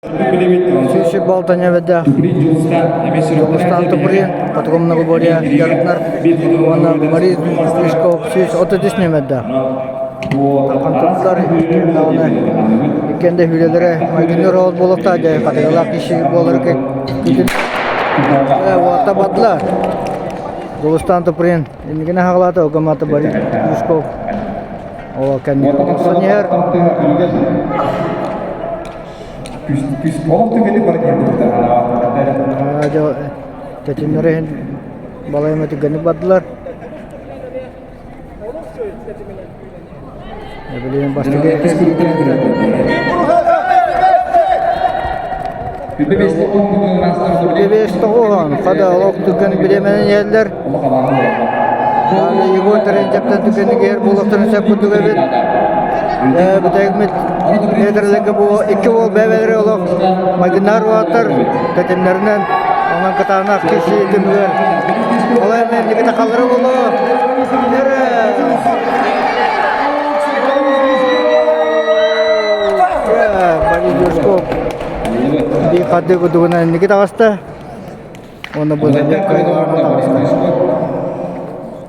Сүүсүк балтаньа бэдэх Дьулустаан Туприн, Хотугу многоборье дьарыктанар уонна Борис Стрижков 133 нүөмэрдээх. Хантылар иккиэн да хүлэлэрэ майгынныыр оҕус буолуохтаах дьэ хатыгалаах киһи буолары күтүн уота бардылар. Дьулустаан Туприн инникини хаҕалаата Огамата Борис Стрижков ол кэннигэр олорсон иһэр. Олох түгэни бары киһи Тэтимнэрэ иһин балай эмэ түргэнник бардылар. Билигин бастакы Бэс тоҕуһун хада олох түргэн бириэмэнэн иһэллэр. Егор Терентьевтэн түргэнник иһэр буолуохтарын сөп курдук эбит. Бүтэһик метрлергэ бу икки уол бэйэлэрэ олох майгыннаар уолаттар тэтимнэринэн онон кытаанах киһи түмүгэр ол эмэ инникитэ халлара буолуо. Борис биир хардыы курдугунан инники таҕыста. Уонна бу кыайыылаах таҕыста.